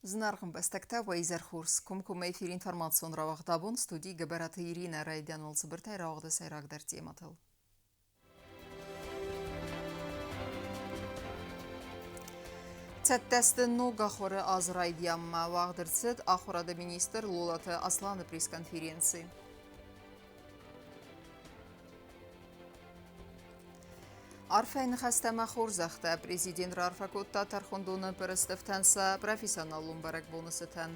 Зынаргъ ӕмбӕстӕгтӕ, уӕ изӕр хорз! Комкоммӕ эфир информацион рауагъд абон студийы Гӕбӕраты Иринӕ райдиан уал цыбыртӕй рауагъды сӕйрагдӕр темӕтыл. Цӕттӕ сты ног ахуыры аз райдианмӕ. Уагъд ӕрцыд ахуырады министр Лолаты Асланы пресс-конференци. Арфӕйы ныхӕстӕ ӕмӕ хорзӕхтӕ президент раарфӕ кодта тӕрхондоны пъырыстыфтӕн сӕ профессионалон бӕрӕгбоны цытӕн.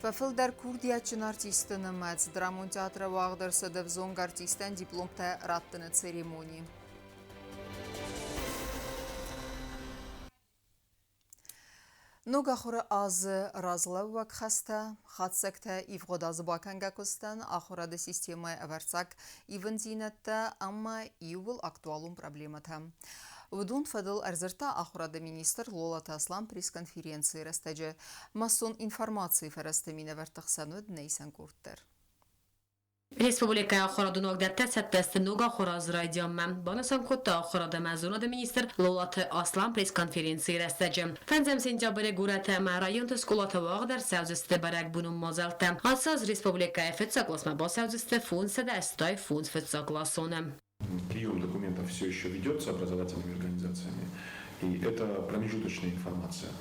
Фӕфылдӕр курдиатджын артистты нымӕц драмон театры уагъд ӕрцыд ӕвзонг артисттӕн дипломтӕ раттыны церемони. Ног ахуыры азы разлӕууӕг хӕстӕ, хатдзӕгтӕ ивгъуыд азы бакӕнгӕ куыстӕн, ахуырады системӕйы ӕвӕрццаг ивындзинӕдтӕ ӕмӕ иууыл актуалон проблемӕтӕ. Уыдон фӕдыл ӕрдзырдта ахуырады министр Лолаты Аслан пресс-конференцийы рӕстӕджы. Массон информацийы фӕрӕзты минӕвӕртты хсӕн уыд нӕ къорд дӕр. Республикӕйы ахуырадон уагдӕттӕ цӕттӕ сты ног ахуыры азы райдианмӕ, банысан кодта ахуырад ӕмӕ зонады министр Лолаты Аслан пресс-конференцийы рӕстӕджы. Фӕндзӕм сентябры горӕты ӕмӕ районты скъолаты уагъд ӕрцӕудзысты бӕрӕгбонон мадзӕлттӕ. Ацы аз республикӕйы фыццаг классмӕ бацӕудзысты 585 фыццагкъласоны. Прием документов все еще ведется образовательными организациями, и это промежуточная информация.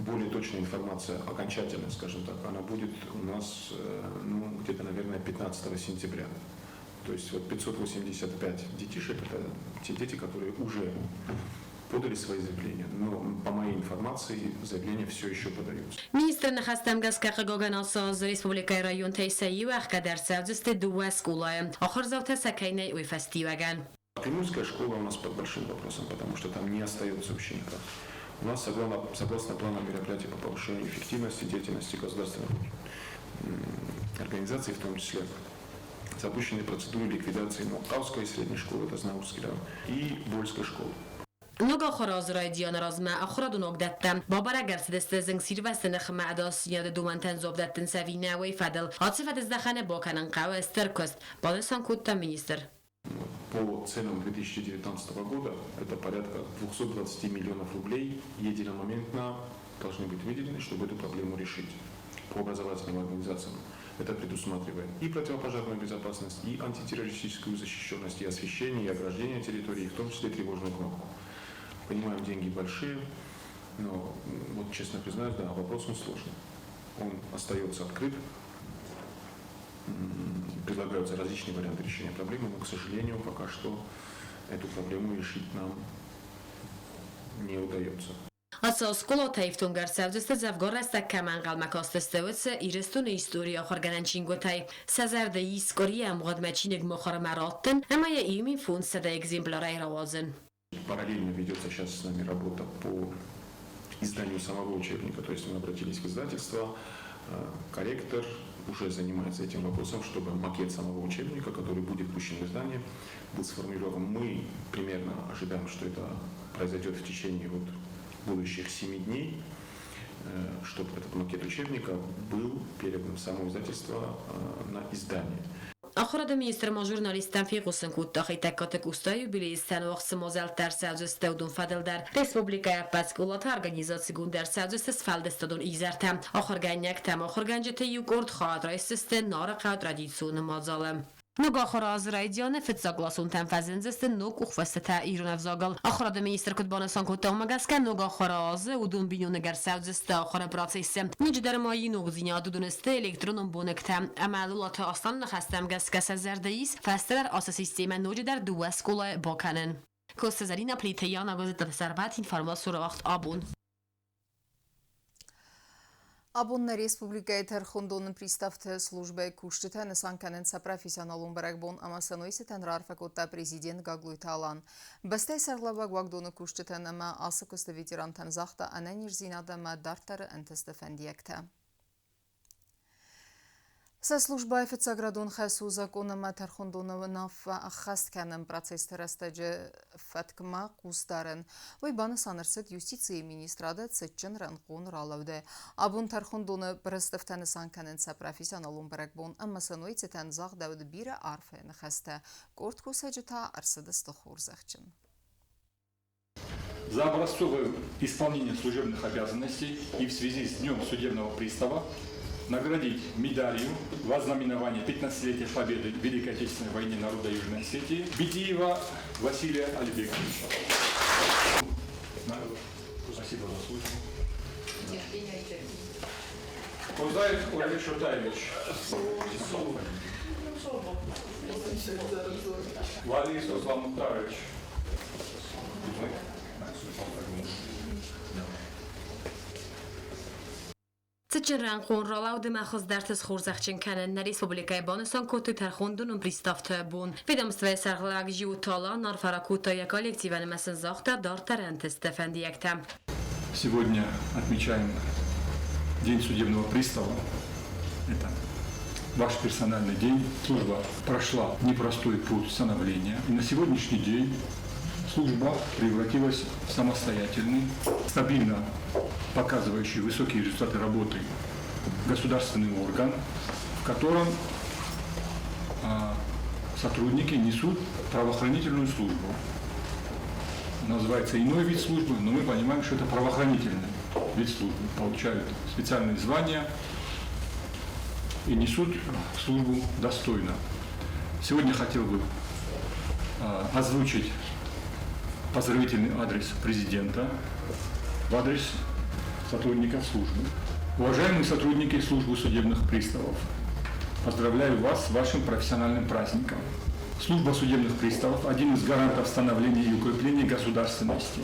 Более точная информация, окончательная, скажем так, она будет у нас ну, где-то, наверное, 15 сентября. То есть вот 585 детишек – это те дети, которые уже подали свои заявления. Но по моей информации заявления все еще подаются. Министры ныхӕстӕм гӕсгӕ хъыгагӕн ацы аз республикӕйы районтӕй сӕ иу ӕхгӕд ӕрцӕудзысты дыууӕ скъолайы. Ахуырдзаутӕ сӕ кӕй нӕй, уый фӕстиуӕгӕн. Приморская школа у нас под большим вопросом, потому что там не остается учеников. У нас, согласно плану мероприятий по повышению эффективности деятельности государственных организаций, в том числе запущены процедуры ликвидации Ногхъӕуской средней школы, это Знаурский район, и Вольской школы. Ног ахуыры азы райдианы размӕ ахуырадон уагдӕттӕ бабӕрӕг ӕрцыдысты зынгсирвӕзты ныхмӕ ӕдасдзинады домӕнтӕн дзуапп дӕттынц ӕви нӕ, уый фӕдыл. Ацы фӕдыздӕхӕны бакӕнын хъӕуы стыр куыст, банысан кодта министр. По ценам 2019 года это порядка 220 миллионов рублей единомоментно должны быть выделены, чтобы эту проблему решить по образовательным организациям. Это предусматривает и противопожарную безопасность, и антитеррористическую защищенность, и освещение, и ограждение территории, в том числе тревожную кнопку. Понимаем, деньги большие, но вот честно признаюсь, да, вопрос он сложный. Он остается открыт, предлагаются различные варианты решения проблемы, но, к сожалению, пока что эту проблему решить нам не удается. Ацы скъолатӕ ифтонг ӕрцӕудзысты дзӕвгар рӕстӕг кӕм ӕнхъӕлмӕ кастысты, уыцы Ирыстоны историйы ахуыргӕнӕн чингуытӕй. Сӕ зӕрды ис къуырийы ӕмгъуыдмӕ чиныг мыхуырмӕ раттын ӕмӕ йӕ 1500 экземплярӕй рауадзын. Параллельно ведется сейчас с нами работа по изданию самого учебника. То есть мы обратились в издательство, корректор уже занимается этим вопросом, чтобы макет самого учебника, который будет пущен в издание, был сформирован. Мы примерно ожидаем, что это произойдет в течение вот будущих 7 дней, чтобы этот макет учебника был передан в само издательство на издание. Ахуырады министр ма журналисттӕн фехъусын кодта, Хетӕгкаты Къостайы юбилейы цытӕн уагъд цы мадзӕлттӕ ӕрцӕудзысты, уыдон фӕдыл дӕр. Республикӕйы ӕппӕт скъолаты организацигонд ӕрцӕудзысты сфӕлдыстадон изӕртӕ. Ахуыргӕнинӕгтӕ ӕмӕ ахуыргӕнджыты иу къорд хайад райсдзысты Нарыхъӕуы традицион мадзалы. Ног ахуыры азы райдианы фыццагкъласонтӕн фӕзындзысты ног къухфыстытӕ ирон ӕвзагыл. Ахуырады министр куыд банысан кодта, уымӕ гӕсгӕ ног ахуыры азы уыдон биноныг ӕрцӕудзысты ахуыры процессы. Ноджыдӕр ма иу ногдзинад уыдон сты электронон бонӕгтӕ ӕмӕ Лолаты Асланы ныхӕстӕм гӕсгӕ сӕ зӕрдӕ ис фӕстӕдӕр ацы системӕ ноджыдӕр дыууӕ скъолайы бакӕнын. Коста Зарина Плиты Яна газеты сӕрбӕт информацион рауагъд абон. Абон нӕ республикӕйы тӕрхондоны приставты службӕйы кусджытӕ нысан кӕнынц сӕ профессионалон бӕрӕгбон ӕмӕ сӕ нойцытӕн раарфӕ кодта президент Гаглойты Алан. Бӕстӕйы сӕргълӕууӕг уагдоны кусджытӕн ӕмӕ ацы куысты ветерантӕн загъта ӕнӕниздзинад ӕмӕ дарддӕры ӕнтысты фӕндиӕгтӕ. Сӕ службӕйы фыццаградон хӕс у закъон ӕмӕ тӕрхондоны уынаффӕ ӕххӕст кӕнын процессты рӕстӕджы фӕткмӕ хъус дарын. Уый банысан ӕрцыд юстицийы министрады цытджын рӕнхъон ралӕуды. Абон тӕрхондоны пъырыстыфтӕ нысан кӕнынц сӕ профессионалон бӕрӕгбон ӕмӕ сӕ нойцытӕн загъдӕуыд бирӕ арфӕйы ныхӕстӕ. Къорд кусӕджы та ӕрцыдысты хорзӕхджын. За образцовое исполнение служебных обязанностей и в связи с Днем судебного пристава наградить медалью в ознаменование 15-летия Победы в Великой Отечественной войне народа Южной Осетии Бедиева Василия Альбековича. Спасибо за службу. Козаев Олег Шотаевич. Валерий Руслан Мухтарович. Цытджын рӕнхъон ралӕуды ма хуыздӕрты схорзӕхджын кӕнын нӕ республикӕйы банысан кодтой тӕрхондонон приставты бон. Ведомствойы сӕргълӕууӕг Джиоты Алан арфӕ ракодта йӕ коллективӕн ӕмӕ сын загъта дарддӕр ӕнтысты фӕндиӕгтӕ. Сегодня отмечаем День судебного пристава. Это ваш персональный день. Служба прошла непростой путь становления. И на сегодняшний день служба превратилась в самостоятельный, стабильно показывающий высокие результаты работы государственный орган, в котором сотрудники несут правоохранительную службу. Называется иной вид службы, но мы понимаем, что это правоохранительный вид службы. Получают специальные звания и несут службу достойно. Сегодня хотел бы озвучить поздравительный адрес президента в адрес сотрудников службы. Уважаемые сотрудники службы судебных приставов, поздравляю вас с вашим профессиональным праздником. Служба судебных приставов – один из гарантов становления и укрепления государственности.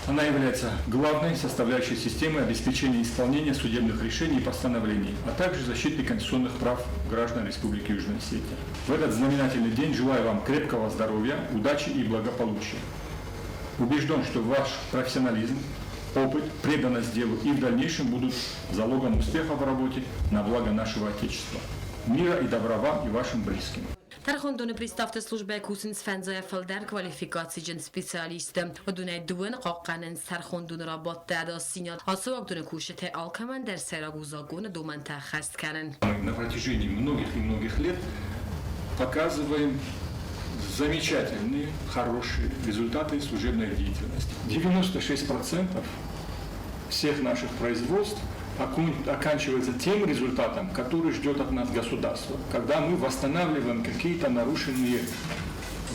Она является главной составляющей системы обеспечения исполнения судебных решений и постановлений, а также защиты конституционных прав граждан Республики Южная Осетия. В этот знаменательный день желаю вам крепкого здоровья, удачи и благополучия. Убежден, что ваш профессионализм, опыт, преданность делу и в дальнейшем будут залогом успеха в работе на благо нашего Отечества. Мира и добра вам и вашим близким. Тӕрхондоны приставты службӕйы кусынц фӕндзайӕ фылдӕр квалификациджын специалисты. Уыдонӕй дыууын хъахъхъӕнынц тӕрхондоны рабадты ӕдасдзинад. Ацы уагдоны кусджытӕй алкӕмӕн дӕр сӕйраг у законы домӕнтӕ ӕххӕст кӕнын. Мы на протяжении многих и многих лет показываем замечательные, хорошие результаты служебной деятельности. 96% всех наших производств оканчивается тем результатом, который ждет от нас государство, когда мы восстанавливаем какие-то нарушенные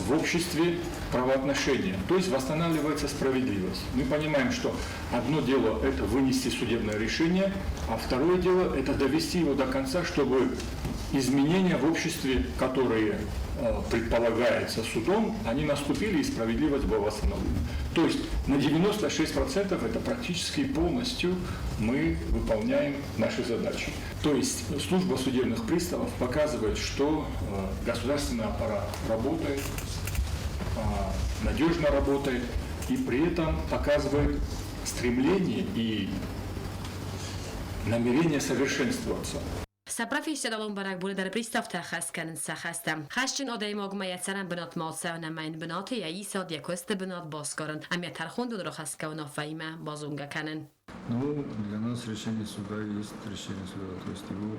в обществе правоотношения, то есть восстанавливается справедливость. Мы понимаем, что одно дело это вынести судебное решение, а второе дело это довести его до конца, чтобы изменения в обществе, которые предполагаются судом, они наступили и справедливость была восстановлена. То есть на 96% это практически полностью мы выполняем наши задачи. То есть служба судебных приставов показывает, что государственный аппарат работает, надежно работает и при этом показывает стремление и намерение совершенствоваться. Сӕ профессионалон бӕрӕгбоны дӕр приставтӕ ӕххӕст кӕнынц сӕ хӕстӕ. Хӕсджын адӕймагмӕ йӕ цӕрӕн бынатмӕ ацӕуын ӕмӕ йын бынаты йӕ исад, йӕ куысты бынат басгарын ӕмӕ йӕ тӕрхондоны рахӕсгӕ уынаффӕимӕ базонгӕ кӕнын. Ну, для нас решение суда есть решение суда, то есть его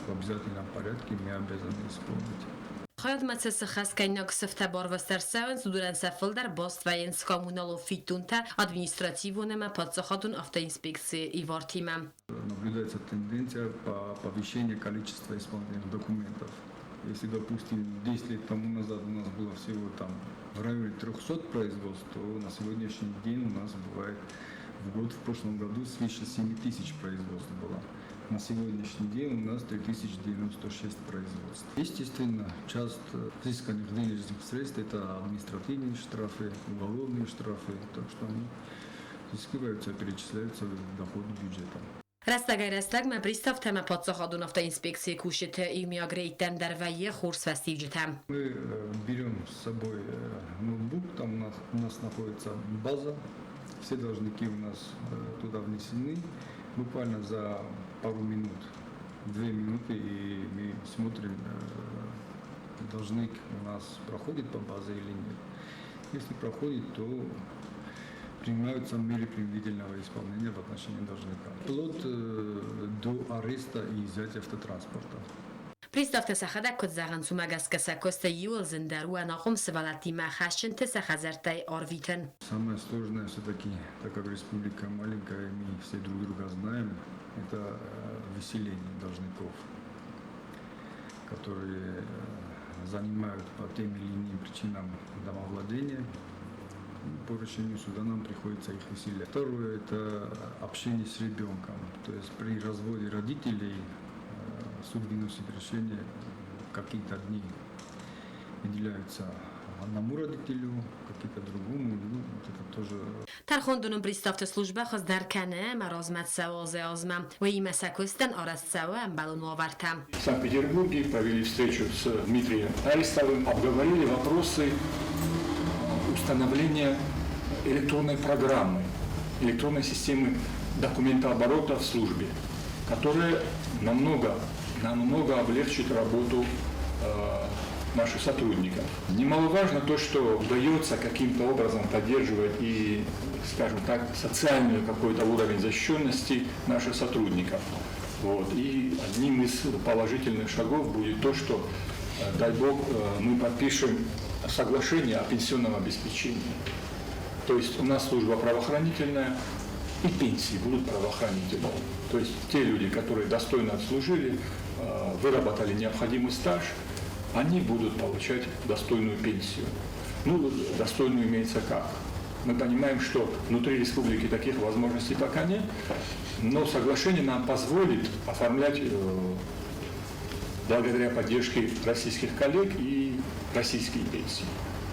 в обязательном порядке мы обязаны исполнить. Хайадмӕ цы сыххӕстгӕнинаг сыфтӕ барвыст ӕрцӕуынц, уыдонӕн сӕ фылдӕр баст вӕййынц коммуналон фиддонтӕ, административон ӕмӕ паддзахадон автоинспекцийы ивартимӕ. Наблюдается тенденция по повышению количества исполнительных документов. Если, допустим, 10 лет тому назад у нас было всего там в районе 300 производств, то на сегодняшний день у нас бывает в год, в прошлом году свыше 7 тысяч производств было. На сегодняшний день у нас 3096 производств. Естественно, часть взысканных денежных средств – это административные штрафы, уголовные штрафы, так что они взыскиваются, перечисляются в доход бюджета. Рӕстӕгӕй-рӕстӕгмӕ приставтӕ ӕмӕ паддзахадон автоинспекцийы кусджыты иумиаг рейдтӕн дӕр вӕййы хорз фӕстиуджытӕ. Мы берем с собой ноутбук, там у нас находится база, все должники у нас туда внесены. Буквально за пару минут, 2 минуты, и мы смотрим, должник у нас проходит по базе или нет. Если проходит, то принимаются меры принудительного исполнения в отношении должника. Вплоть до ареста и изъятия автотранспорта. Приставтӕ сӕхӕдӕг куыд зӕгъынц, уымӕ гӕсгӕ сӕ куысты иуыл зындӕр у ӕнахъом сывӕллӕттимӕ хӕсджынты сӕ хӕдзӕрттӕй арвитын. Самое сложное все-таки, так как республика маленькая, мы все друг друга знаем, это выселение должников, которые занимают по тем или иным причинам домовладение. По решению суда нам приходится их выселять. Второе – это общение с ребенком. То есть при разводе родителей суд выносит решение, какие-то дни выделяются одному родителю, какие-то другому. Ну, вот это тоже. Тӕрхондоны приставты службӕ хуыздӕр кӕны ӕмӕ размӕ цӕуы азӕй-азмӕ. Уыимӕ сӕ куыстӕн арӕзт цӕуы ӕмбӕлон уавӕртӕ. В Санкт-Петербурге провели встречу с Дмитрием Аристовым, обговорили вопросы установления электронной программы, электронной системы документооборота в службе, которая намного, намного облегчит работу наших сотрудников. Немаловажно то, что удается каким-то образом поддерживать и, скажем так, социальный какой-то уровень защищенности наших сотрудников. Вот. И одним из положительных шагов будет то, что, дай бог, мы подпишем соглашение о пенсионном обеспечении. То есть у нас служба правоохранительная, и пенсии будут правоохранительные. То есть те люди, которые достойно отслужили, выработали необходимый стаж, они будут получать достойную пенсию. Ну, достойную имеется как? Мы понимаем, что внутри республики таких возможностей пока нет, но соглашение нам позволит оформлять, благодаря поддержке российских коллег, и российские пенсии.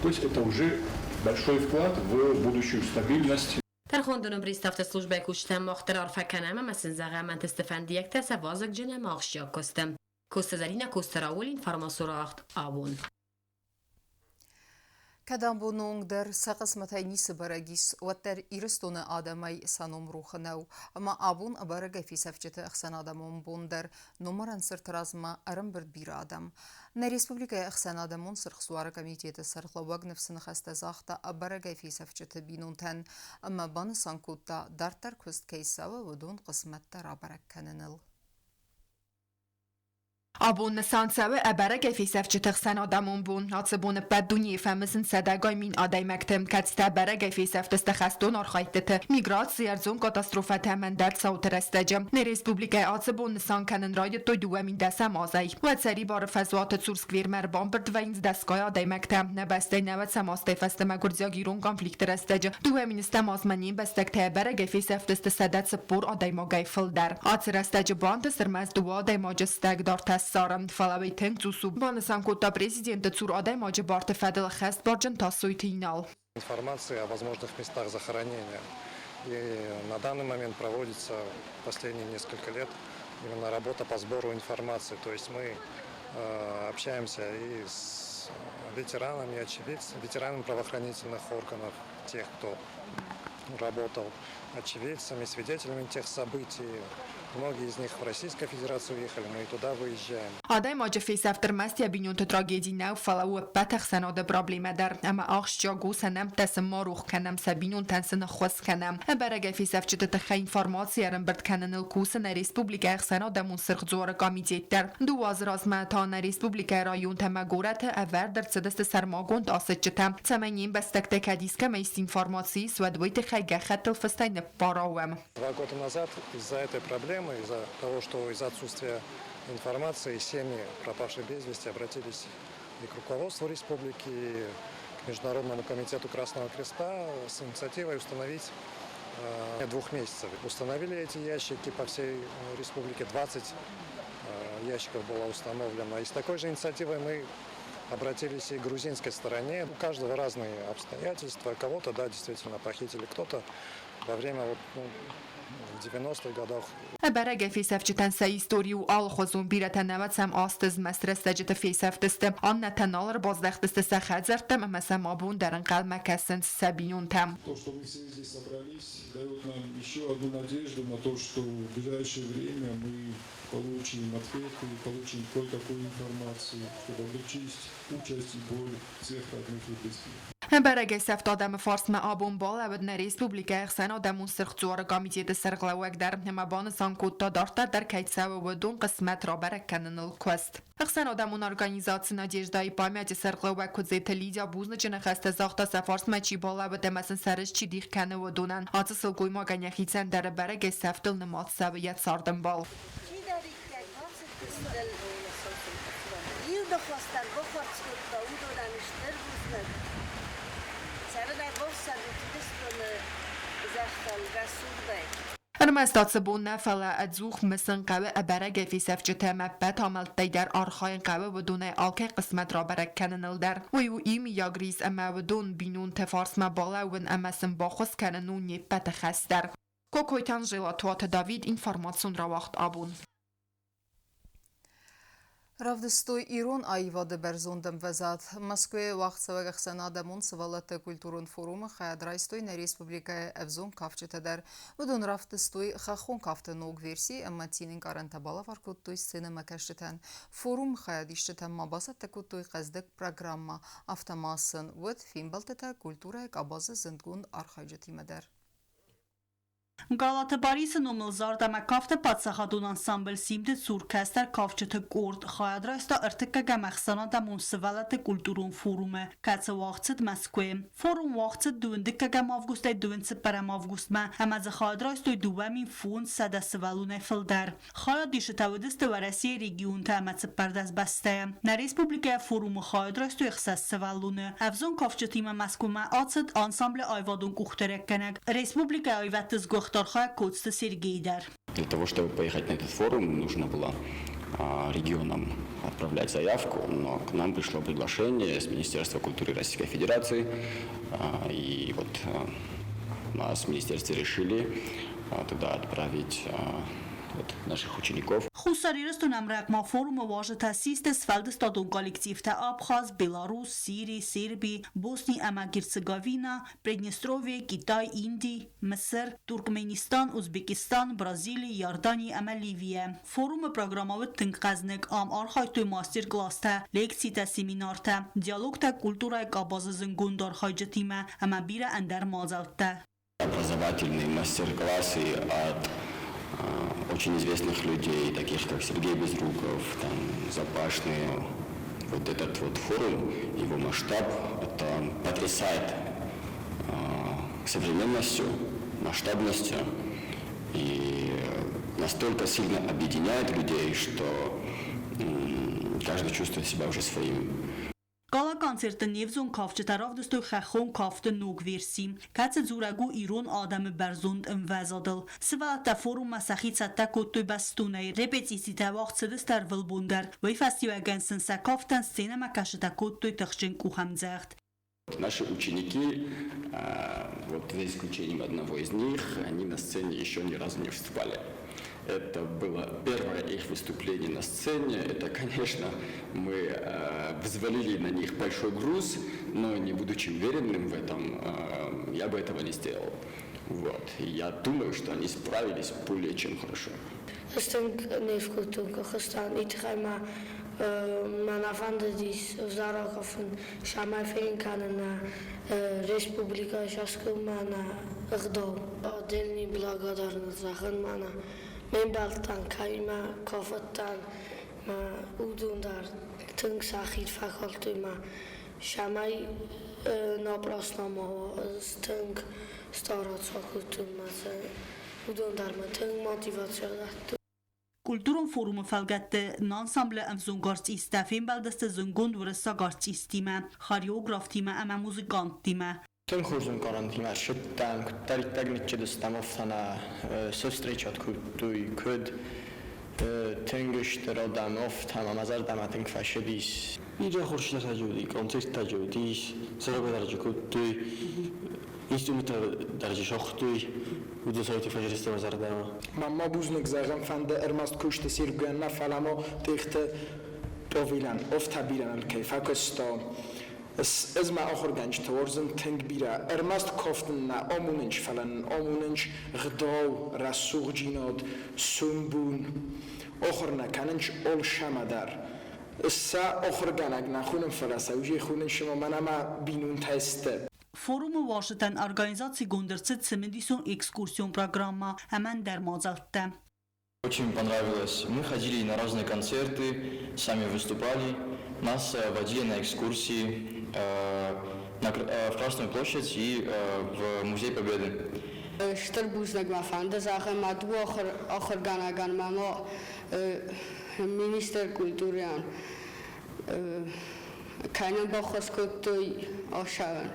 То есть это уже большой вклад в будущую стабильность. Тӕрхондоны приставты службӕйы кусджытӕн мах дӕр арфӕ кӕнӕм ӕмӕ сын зӕгъӕм ӕнтысты фӕндиӕгтӕ сӕ вазыгджын ӕмӕ ахсджиаг куысты. Коцты Зӕринӕ, Коцты Рауль, информацион абон. Кӕд абоны онг дӕр сӕ хъысмӕтӕй ницы бӕрӕг ис, уӕддӕр Ирыстоны адӕмӕй сӕ ном рох нӕу, ӕмӕ абон ӕбӕрӕгӕй фесӕфджыты ӕхсӕнадӕмон бон дӕр номарӕн цырты размӕ ӕрӕмбырд бирӕ адӕм. Нӕ республикӕйы ӕхсӕнадӕмон Сырх Дзуары комитеты сӕргълӕууӕг ныфсы ныхӕстӕ загъта ӕбӕрӕгӕй фесӕфджыты бинонтӕн ӕмӕ банысан кодта, дарддӕр куыст кӕй цӕуы, уыдон хъысмӕттӕ рабӕрӕг кӕныныл. Абон нысан цӕуы ӕбӕрӕгӕй фесӕфджыты ӕхсӕнадӕмон бон. Ацы бон ӕппӕт дунейы фӕмысынц сӕдӕгай мин адӕймӕгты, кӕцытӕ ӕбӕрӕгӕй фесӕфтысты хӕстон архӕйдтыты, миграцийы, ӕрдзон катастрофӕтӕ ӕмӕ ӕндӕр цауты рӕстӕджы. Нӕ республикӕйы ацы бон нысан кӕнын райдыдтой 2010 азӕй. Уӕд Сӕрибары фӕзуаты цур сквермӕ ӕрбамбырд вӕййынц дӕсгай адӕймӕгтӕ. Нӕ бӕстӕйы нӕуӕдзӕм азтӕй фӕстӕмӕ гуырдзиаг-ирон конфликты рӕстӕджы 2010 азмӕ не мбӕстӕгтӕ ӕбӕрӕгӕй фесӕфтысты 140 адӕймагӕй фылдӕр. Ацы рӕстӕджы бантыст ӕрмӕст дыууӕ адӕймаджы стӕгдартӕ ссарын, фӕлӕ уый тынг цъус у, банысан кодта президенты цур адӕймаджы барты фӕдыл ӕххӕстбарджын Тасойты Инал. Информация о возможных местах захоронения. И на данный момент проводится последние несколько лет именно работа по сбору информации. То есть мы общаемся и с ветеранами, очевидцами, ветеранами правоохранительных органов, тех, кто работал, очевидцами, свидетелями тех событий. Многие из них в Российскую Федерацию уехали, мы и туда выезжаем. Адӕймаджы фесӕфт ӕрмӕст йӕ бинонты трагеди нӕу, фӕлӕ у ӕппӕт ӕхсӕнады проблемӕ дӕр. Ӕмӕ ахсджиаг у, сӕ нӕмттӕ сын ма рох кӕнӕм, сӕ бинонтӕн сын ӕххуыс кӕнӕм. Ӕбӕрӕгӕй фесӕфджыты тыххӕй информаци ӕрӕмбырд кӕныныл кусы нӕ республикӕйы ӕхсӕнадӕмон Сырх Дзуары комитет дӕр. Дыууӕ азы размӕ та нӕ республикӕйы районтӕ ӕмӕ горӕты ӕвӕрд ӕрцыдысты сӕрмагонд асыччытӕ, цӕмӕй не мбӕстӕгтӕ кӕд искӕмӕ ис информаци ис, уӕд уый тыххӕй гӕххӕттыл фыстӕй ныппарауӕм. 2 года назад из-за этой проблемы, из-за того, что из-за отсутствия информации семьи пропавших без вести обратились и к руководству республики, и к Международному комитету Красного Креста с инициативой установить 2 месяцев. Установили эти ящики по всей республике, 20 ящиков было установлено. И с такой же инициативой мы обратились и к грузинской стороне. У каждого разные обстоятельства. Кого-то, да, действительно похитили, кто-то во время вот, ну, в 90-х годах. Ӕбӕрӕгӕй фесӕфджытӕн сӕ истори у алыхуызон, бирӕтӕ нӕуӕдзӕм азты змӕст рӕстӕджыты фесӕфтысты, аннӕтӕ нал ӕрбаздӕхтысты сӕ хӕдзӕрттӕм ӕмӕ сӕм абон дӕр ӕнхъӕлмӕ кӕсынц сӕ бинонтӕм. То, что мы все здесь собрались, дает нам еще одну надежду на то, что в ближайшее время мы получим ответы, получим кое-какую информацию, чтобы облегчить участь и боль всех родных и близких. Ӕбӕрӕгӕй сӕфт адӕмы фарсмӕ абон балӕууыд нӕ республикӕйы ӕхсӕнадӕмон Сырх Дзуары комитеты сӕргълӕууӕг дӕр ӕмӕ банысан кодта, дарддӕр дӕр кӕй цӕуы уыдон хъысмӕт рабӕрӕг кӕныныл куыст. Ӕхсӕнадӕмон организаци Надежда-йы память-ы сӕргълӕууӕг Куыдзеты Лидия бузныджы ныхӕстӕ загъта, сӕ фарсмӕ чи балӕууыд ӕмӕ сын сӕ рыст чи дих кӕны, уыдонӕн. Ацы сылгоймагӕн йӕхицӕн дӕр ӕбӕрӕгӕй сӕфтыл нымад цӕуы йӕ цардӕмбал. Чидӕриддӕр бацыдысты, иу ныхӕстӕн бахардз кодта, уыдонӕн стыр бузныг. Цӕрынӕй бафсӕдут Ирыстоны зӕххыл рӕсугъдӕй. Ӕрмӕст ацы бон нӕ, фӕлӕ ӕдзух мысын хъӕуы ӕбӕрӕгӕй фесӕфджытӕ ӕмӕ ӕппӕт амӕлттӕй дӕр архайын хъӕуы уыдонӕй алкӕй хъысмӕт рабӕрӕг кӕныныл дӕр. Уый у иумиаг рис ӕмӕ уыдон бинонты фарсмӕ балӕууын ӕмӕ сын баххуыс кӕнын у не ппӕты хӕс дӕр. Кокойты Анжела, Туаты Давид, информацион рауагъд абон. Равдыстой ирон аивады бӕрзонд ӕмвӕзад. Мӕскуыйы уагъдцӕуӕг ӕхсӕнадӕмон сывӕллӕтты культурон форумы хайад райстой нӕ республикӕйы ӕвзонг кафджытӕ дӕр. Уыдон равдыстой хӕххон кафты ног верси ӕмӕ цинӕнкъарӕнтӕ балӕвар кодтой сценӕмӕкӕсджытӕн. Форумы хайадисджытӕм ма бацӕттӕ кодтой хъӕздыг программӕ. Афтӕ ма сын уыд фембӕлдтытӕ культурӕйы къабазы зындгонд архайджытимӕ дӕр. Галаты Барисы номыл зард ӕмӕ кафты паддзахадон ансамбль «Симд-ы цур кӕстӕр кафджыты къорд хайад райста ӕртыккӕгӕм ӕхсӕнадӕмон сывӕллӕтты культурон форумы, кӕцы уагъд цыд Мӕскуыйы. Форум уагъд цыд дыууындыккӕгӕм августӕй дыууынцыппӕрӕм августмӕ ӕмӕ дзы хайад райстой 2500 сывӕллонӕй фылдӕр. Хайадисджытӕ уыдысты Уӕрӕсейы регионтӕ ӕмӕ 14 бӕстӕйӕ. Нӕ республикӕйы форумы хайад райстой ӕхсӕз сывӕллоны. Ӕвзонг кафджытимӕ Мӕскуымӕ ацыд ансамблы аивадон къухдарӕггӕнӕг, республикӕйы аивӕдты сгуыхт архайӕг Коцты Сергей дӕр. Для того, чтобы поехать на этот форум, нужно было регионам отправлять заявку, но к нам пришло приглашение с Министерства культуры Российской Федерации, и вот нас в министерстве решили туда отправить вот, наших учеников. Хуссар Ирыстон ӕмрӕкмӕ форумы уазджытӕ систы сфӕлдыстадон коллективтӕ Абхаз, Беларус, Сири, Серби, Босни ӕмӕ Герцеговина, Приднестровье, Китай, Инди, Мысыр, Туркменистан, Узбекистан, Бразили, Иордани ӕмӕ Ливийӕ. Форумы программӕ уыд тынг хъӕзныг. Ам архайдтой мастер-класстӕ, лекцитӕ, семинартӕ, диалогтӕ культурӕйы къабазы зынгонд архайджытимӕ ӕмӕ бирӕ ӕндӕр мадзӕлттӕ. Образовательные мастер-классы от очень известных людей, таких как Сергей Безруков, там, Запашные. Вот этот вот форум, его масштаб, это потрясает современностью, масштабностью и настолько сильно объединяет людей, что каждый чувствует себя уже своим. Гала-концерты не взонг кафджытӕ равдыстой хӕххон кафты ног верси, кӕцы дзурӕг у ирон адӕмы бӕрзонд ӕмвӕзадыл. Сывӕллӕттӕ форуммӕ сӕхи цӕттӕ кодтой бӕстонӕй, репетицитӕ уагъд цыдысты ӕрвылбон дӕр. Уый фӕстиуӕгӕн сын сӕ кафтӕн сценӕмӕкӕсджытӕ кодтой тыхджын къухӕмдзӕгъд. Наши ученики, вот за исключением одного из них, они на сцене еще ни разу не выступали. Это было первое их выступление на сцене. Это, конечно, мы взвалили на них большой груз, но не будучи уверенным в этом, я бы этого не сделал. Вот. И я думаю, что они справились более чем хорошо. Ӕз тынг не скодтон Кыргызстан, уый тыххӕй ма мӕ нӕ фӕндыдис ӕвзар акафын, цӕмӕй фенын кӕнын нӕ республикӕйы саскъуымӕ нӕ ӕгъдау. Отдельный благодарность зӕгъын мӕнӕ ме мбӕлттӕн, кӕимӕ кафыдтӕн, мӕ уыдон дӕр тынг сӕхи фӕкалдтой мӕ цӕмӕй напрасно ма уа, ӕз тынг стараться кодтон мӕ уыдон дӕр мын тынг мотиваци дӕттой. Культурон форумы фӕлгӕтты ансамблы ӕвзонг артисттӕ фембӕлдысты зындгонд уырыссаг артисттимӕ, хореографтимӕ ӕмӕ музыканттимӕ. Тынг хорз ӕнкъарӕнтимӕ ссыдтӕн, куыддӕриддӕр ныццыдыстӕм, афтӕ нӕ цы встречат кодтой, куыд тынг стыр адӕм, афтӕ мӕ зӕрдӕмӕ тынг фӕцыдис. Бирӕ хорз рӕстӕджы уыди, концерттӕ уыдис, сӕргъӕвӕрджы кодтой, инструменттӕ дӕр сагътой, уыдон сайты фӕзындысты мӕ зӕрдӕмӕ. Мӕн ма бузныг зӕгъын фӕнды ӕрмӕст куысты Сергейӕн нӕ, фӕлӕ ма Тъехты Павелӕн, афтӕ бирӕ кӕй фӕкуыста. Ӕз мӕ ахуыргӕнджыты уарзын тынг бирӕ. Ӕрмӕст кафтын нӕ амонынц, фӕлӕ нын амонынц гъдау, рӕсугъддзинад, сомбон. Ахуыр нӕ кӕнынц алцӕмӕ дӕр. Сӕ ахуыргӕнӕг нӕ хонын, фӕлӕ сӕ уже хонын сыма мӕнӕ мӕ бинонтӕ сты. Форумы уазджытӕн организацигонд ӕрцыд цымыдисон экскурсион программӕ ӕмӕ ӕндӕр мадзӕлттӕ. Очень понравилось. Мы ходили на разные концерты, сами выступали, нас водили на экскурсии в Красную площадь и в Музей Победы. Стыр бузныг мӕ фӕнды зӕгъын мӕ дыууӕ ахуыргӕнӕгӕн ӕмӕ ма министр культурӕйӕн, кӕй нын баххуыс кодтой ацӕуын.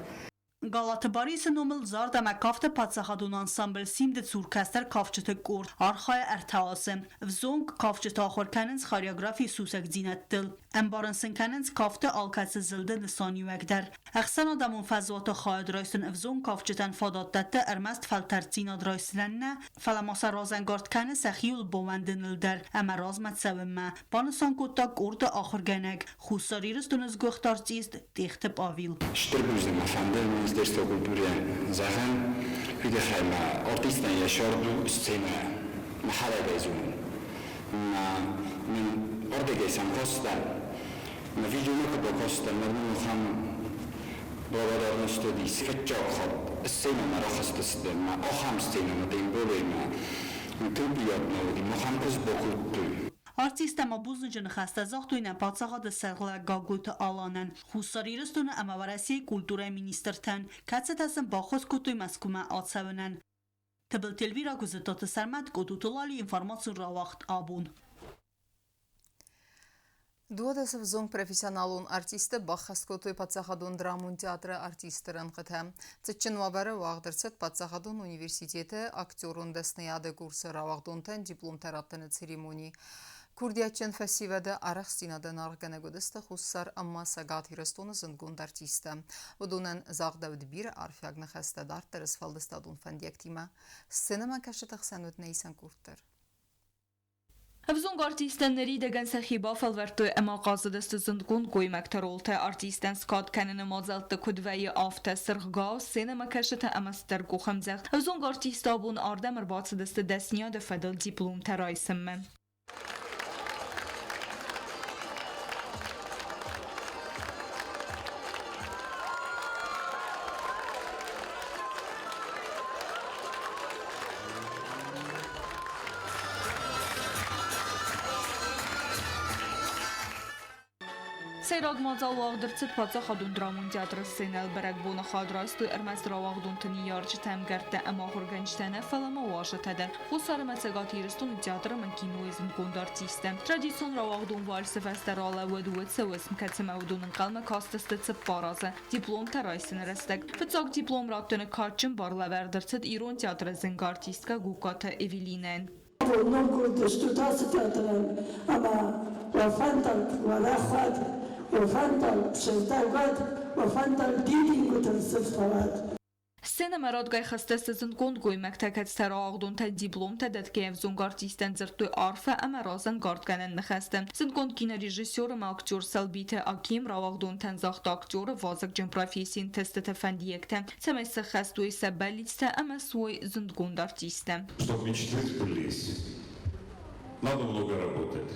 Галаты Барисы номыл зард ӕмӕ кафты паддзахадон ансамбль «Симд-ы цур кӕстӕр кафджыты къорд архайы ӕртӕ азы. Ӕвзонг кафджыты ахуыр кӕнынц хореографийы сусӕгдзинӕдтыл. Ӕмбарын сын кӕнынц кафты алкӕцы зылды нысаниуӕг дӕр. Ӕхсӕнадӕмон фӕзуаты хайад райсын ӕвзонг кафджытӕн фадат дӕтты ӕрмӕст фӕлтӕрддзинад райсынӕн нӕ, фӕлӕ ма сӕ разӕнгард кӕны сӕхиуыл баууӕндыныл дӕр ӕмӕ размӕ цӕуынмӕ, банысан кодта къорды ахуыргӕнӕг, Хуссар Ирыстоны сгуыхт артист Тъехты Павел. Стыр бузныг мӕ фӕнды Министерство культурӕйӕн зӕгъӕн, уый тыххӕй мӕ артистӕн йӕ сӕрд у сценӕ мӕхӕдӕгӕй зонын. Мӕ мын ардыгӕй сӕм кастӕн, мӕ видеомӕ куы бакастӕн, ныр мын ахӕм благодарность уыдис. Фыццаг хатт сценӕмӕ рахызтысты, мӕ ахӕм сценӕмӕ тем более мӕ тынг приятно уыди, махӕн куыст бакодтой. Артисттӕ ма бузныджы ныхӕстӕ загътой нӕ паддзахады сӕргълӕууӕг Гаглойты Аланӕн, Хуссар Ирыстоны ӕмӕ Уӕрӕсейы культурӕйы министртӕн, кӕцытӕ сын баххуыс кодтой Мӕскуымӕ ацӕуынӕн. Тыбылты Эльвира Гуыззыттаты Сӕрмӕт, Къотуты Лали информацион рауагъд абон. Дуадӕс ӕвзонг профессионалон артисттӕ баххӕст кодтой паддзахадон драмон театры артистты рӕнхъытӕ. Цытджын уавӕры уагъд ӕрцыд паддзахадон университеты актерон дӕсныйады курсы рауагъдонтӕн дипломтӕ раттыны церемони. Курдиатджын фӕсивӕды арӕхстдзинадӕн аргъгӕнӕг уыдысты Хуссар ӕмӕ Цӕгат Ирыстоны зындгонд артисттӕ. Уыдонӕн загъдӕуыд бирӕ арфиаг ныхӕстӕ дарддӕры сфӕлдыстадон фӕндиӕгтимӕ. Сценӕмӕкӕсджыты хсӕн уыд нӕ исӕн къорд дӕр. Ӕвзонг артисттӕ ныридӕгӕн сӕхи бафӕлвӕрдтой ӕмӕ хъазыдысты зындгонд гоймӕгты ролтӕ. Артисттӕн скад кӕныны мадзӕлтты куыд вӕййы, афтӕ цыргъгау, сценӕмӕкӕсджытӕ ӕмӕ стыр къухӕмдзӕгъд. Ӕвзонг артисттӕ абон ардӕм ӕрбацыдысты дӕсниады фӕдыл дипломтӕ райсынмӕ. Сӕйраг мадзал уагъд ӕрцыд паддзахадон драмон театры сценӕйыл бӕрӕгбоны хӕд райстой ӕрмӕст рауагъдонты ныййарджытӕ, ӕмгӕрттӕ ӕмӕ ахуыргӕнджытӕ нӕ, фӕлӕ ма уазджытӕ дӕр. Хуссар ӕмӕ Цӕгат Ирыстоны театр ӕмӕ кинойы зындгонд артисттӕ. Традицион рауагъдон вальсы фӕстӕ ралӕууӕд уыд сӕ уысм, кӕцымӕ уыдон ӕнхъӕлмӕ кастысты 4 азы. Дипломтӕ райсыны рӕстӕг. Фыццаг диплом раттыны кадджын бар лӕвӕрд ӕрцыд ирон театры зынгӕ артисткӕ Гугкаты Эвелинӕйӕн. Ноггуырд стут ацы театрӕн ӕмӕ уӕ фӕндаг уӕрӕх уӕд, уӕ фӕндаг сыгъдӕг уӕд, уӕ фӕндаг дидингуытыл сыф фӕуӕд. Сценӕмӕ радгай хӕстӕ сӕ зындгонд гоймӕгтӕ, кӕцытӕ рауагъдонтӕ дипломтӕ дӕтгӕ ӕвзонг артисттӕн дзырдтой арфӕ ӕмӕ разӕнгардгӕнӕн ныхӕстӕ. Зындгонд кинорежиссер ӕмӕ актер Сӕлбиты Аким рауагъдонтӕн загъта актеры вазыгджын профессийы ӕнтыстыты фӕндиӕгтӕ, цӕмӕй сӕххӕст уой сӕ бӕллицтӕ ӕмӕ суой зындгонд артисттӕ. Чтобы мечты сбылись, надо много работать.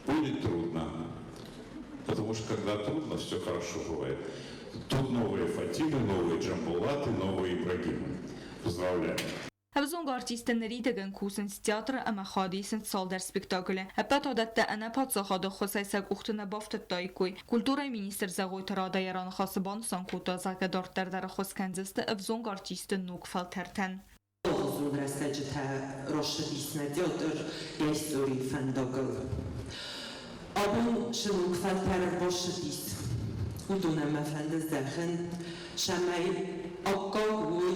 Будет трудно, потому что когда трудно, все хорошо бывает. Тут новые Фатимы, новые Джамбулаты, новые Ибрагимы. Поздравляю! Ӕвзонг артисттӕ ныридӕгӕн кусынц театры ӕмӕ хатт исынц цалдӕр спектаклы. Ӕппӕт адӕттӕ ӕнӕ паддзахады ӕххуысӕй сӕ къухты нӕ бафтыдтаиккой. Культурӕйы министр Зӕгъойты Рада йӕ раныхасы банысан кодта, зӕгъгӕ, дарддӕр дӕр ӕххуыс кӕндзысты ӕвзонг артистты ног фӕлтӕртӕн. Алыгъуызон рӕстӕджытӕ рӕсыдис нӕ театр йӕ историйы фӕндагыл. Абон цы ног фӕлтӕр ӕрбацыдис, уыдонӕн мӕ фӕнды зӕгъын, цӕмӕй аккаг уой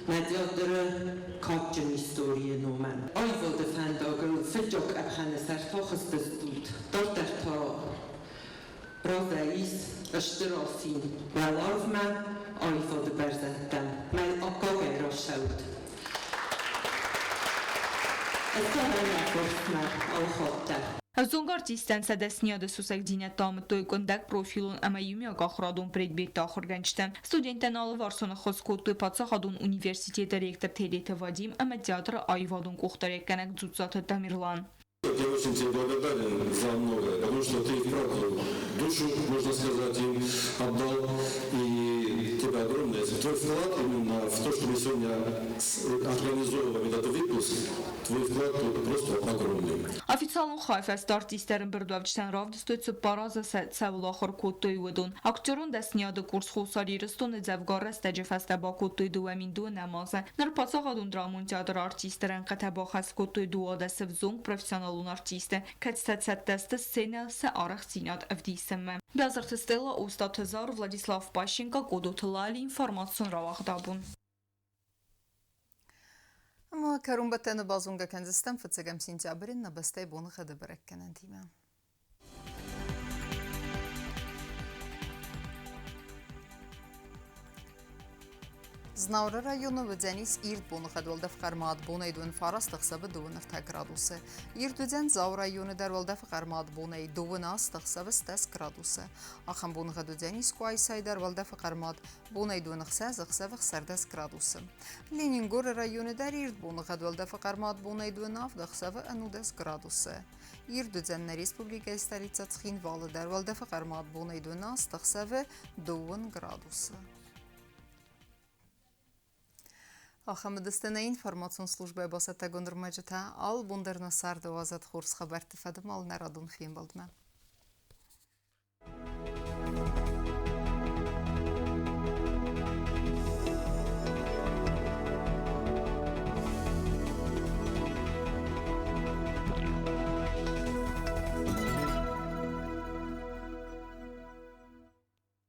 нӕ театры кадджын историйы номӕн. Аивады фӕндагыл фыццаг къӕпхӕны сӕрты ахызтыстут, дарддӕр та разӕй ис стыр асин уӕларвмӕ, аивады бӕрзӕндтӕм. Мӕ аккагӕй рацӕут. Ӕз та мӕ фыртмӕ ӕлхӕдта. Ӕвзонг артисттӕн сӕ дӕсниады сусӕгдзинӕдтӕ амыдтой къуындӕг профилон ӕмӕ иумиаг ахуырадон предметтӕ ахуыргӕнджытӕ. Студенттӕн алыварсон ӕххуыс кодтой паддзахадон университеты ректор Тедеты Вадим ӕмӕ театры аивадон къухдариуӕггӕнӕг Дзуццаты Тамерлан. Я очень тебе благодарен за многое, потому что ты вправду душу, можно сказать, им отдал. И тебе огромное. Твой вклад именно в то, что мы сегодня организовываем этот выпуск, твой вклад просто огромный. Официалон хайы фӕстӕ артисттӕ ӕрӕмбырдуӕвджытӕн равдыстой цыппар азы сӕ цӕуыл ахуыр кодтой, уыдон. Актерон дӕсныйады курс Хуссар Ирыстоны дзӕвгар рӕстӕджы фӕстӕ бакодтой 2012 азы. Ныр паддзахадон драмон театры артистты рӕнхъытӕ бахӕс кодтой 12 ӕвзонг профессионалон артисты, кӕцытӕ цӕттӕ сты сценӕйыл сӕ арӕхстдзинад ӕвдисынмӕ. Бязырты Стелла, Остъаты Заур, Владислав Пащенко, Къодоты Лали, информацион рауагъд абон. Ӕмӕ кӕронбӕттӕны базонгӕ кӕндзыстӕм фыццӕгӕм сентябры нӕ бӕстӕйы боныгъӕды бӕрӕггӕнӕнтимӕ. Знауыры районы уыдзӕнис ирд боныгъӕд уӕлдӕф хъӕрмад бонӕй 29 ӕхсӕвы 23 градусы. Ирд уыдзӕн Дзауы районы дӕр уӕлдӕфы хъӕрмад бонӕй 28 ӕхсӕвы 10 градусы. Ахӕм боныгъӕд уыдзӕнис Къуайсайы дӕр уӕлдӕфы хъӕрмад бонӕй 26 ӕхсӕвы 16 градусы. Ленингоры районы дӕр ирд боныгъӕд уӕлдӕфы хъӕрмад бонӕй 27 ӕхсӕвы 19 градусы. Ирд уыдзӕн нӕ республикӕйы столицӕ Цхинвалы дӕр уӕлдӕфы хъӕрмад бонӕй 12 ӕхсӕвы 2 градусы. Ахӕм уыдысты нӕ информацион службӕйы бацӕттӕгонд ӕрмӕджытӕ. Алы бон дӕр нӕ царды уадзӕд хорз хабӕртты фӕдыл нӕ радон фембӕлдмӕ.